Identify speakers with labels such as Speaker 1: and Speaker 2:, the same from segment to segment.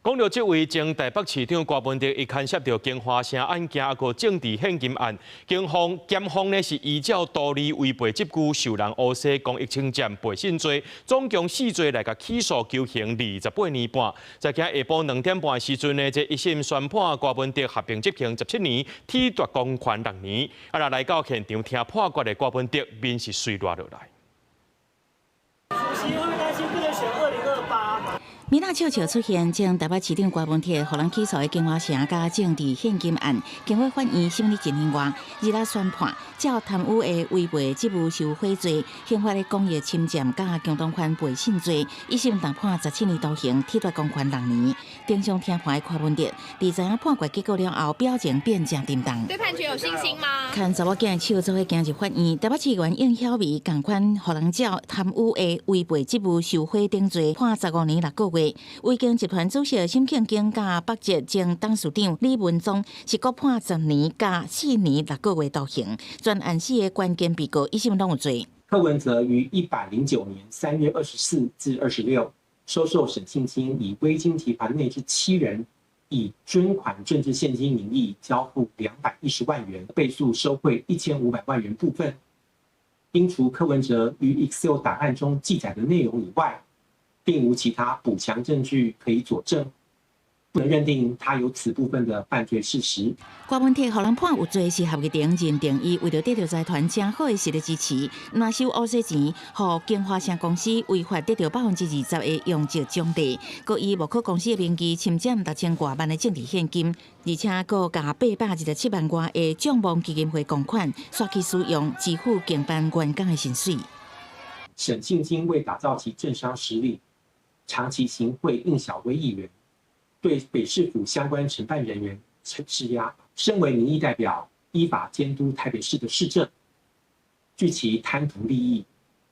Speaker 1: 講到這位前台北市長柯文哲，伊牽涉著京華城案件，抑閣政治獻金案，警方檢方呢是依照圖利違背執具受人烏西公益侵佔背信罪，總共四罪來共起訴求刑28年半。在今下晡2點半的時陣呢，這一審宣判柯文哲合併執行17年，褫奪公權6年。啊，來到現場聽判決的柯文哲面是隨熱落來。
Speaker 2: 主席會不會擔心不能選2028？
Speaker 3: 面仔笑笑出現，前台北市長柯文哲予人起訴的京華城佮政治獻金案，經過法院審理一年外，日仔宣判，照貪污的違背職務受賄罪、刑法的公益侵佔佮共黨犯背信罪，一審重判17年徒刑，褫奪公權六年。庭上聽判的柯文哲，佇知影判決結果了後，表情變誠沉重。
Speaker 4: 對判決有信心嗎？
Speaker 3: 牽查某囝的手做伙行入法院，台北市議員應曉薇仝款予人照貪污的違背職務受賄等罪，判15年6個月。維京集團主席沈慶京佮北捷前董事長李文宗是各判10年佮4年6個月徒刑。全案四个關鍵被告一審攏有罪。
Speaker 5: 柯文哲於109年3月24至26收受沈慶京以威京集團內之七人以捐款政治獻金名義交付210萬元，被訴收賄1500萬元部分，應除柯文哲於 Excel 檔案中記載的內容以外，並無其他補強證據可以佐證，不能認定他有此部分的犯罪事實。
Speaker 3: 柯文哲予人判有罪是合議庭認定，伊為著得著財團誠好的實力支持，拿收烏西錢，予京華城公司違法得著20%的容積獎勵，閣以募可公司的名義侵佔6000外萬的政治獻金，而且閣共827萬外的眾望基金會公款刷去使用，支付經辦員工的薪水。
Speaker 5: 沈慶京為打造其政商實力，長期行賄應曉薇議員，對北市府相關承辦人員施壓。身為民意代表，依法監督台北市的市政，據其貪圖利益，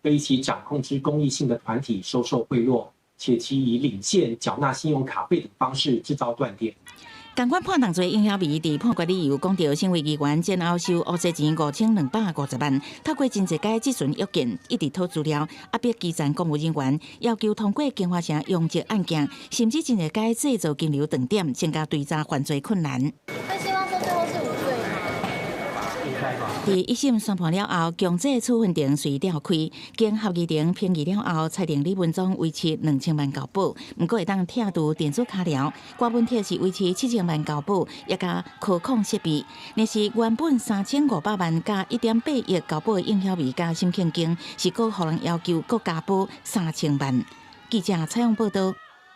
Speaker 5: 對其掌控之公益性的團體收受賄賂，且其以領現繳納信用卡費等方式製造斷點。
Speaker 3: 仝款判重罪應曉薇佇判決理由講著，身為議員前後收烏西錢5250萬，透過真濟擺質詢約見，一直討資料，壓迫基層公務人員，要求通過京華城容積案件，甚至真濟擺製造金流斷點，增加追查犯罪困難。
Speaker 4: 會希望說最後是無罪嗎？
Speaker 3: 佇一審宣判了後，強制處分庭隨調開，經合議庭評議了後，裁定李文宗維持2000萬交保，毋過會當拆除電子腳鐐。柯文哲是維持7000萬交保，也佮科控設備。若是原本3500萬佮1.8億交保的應曉薇佮沈慶京，是閣予人要求閣加保3000萬。記者採訪報道。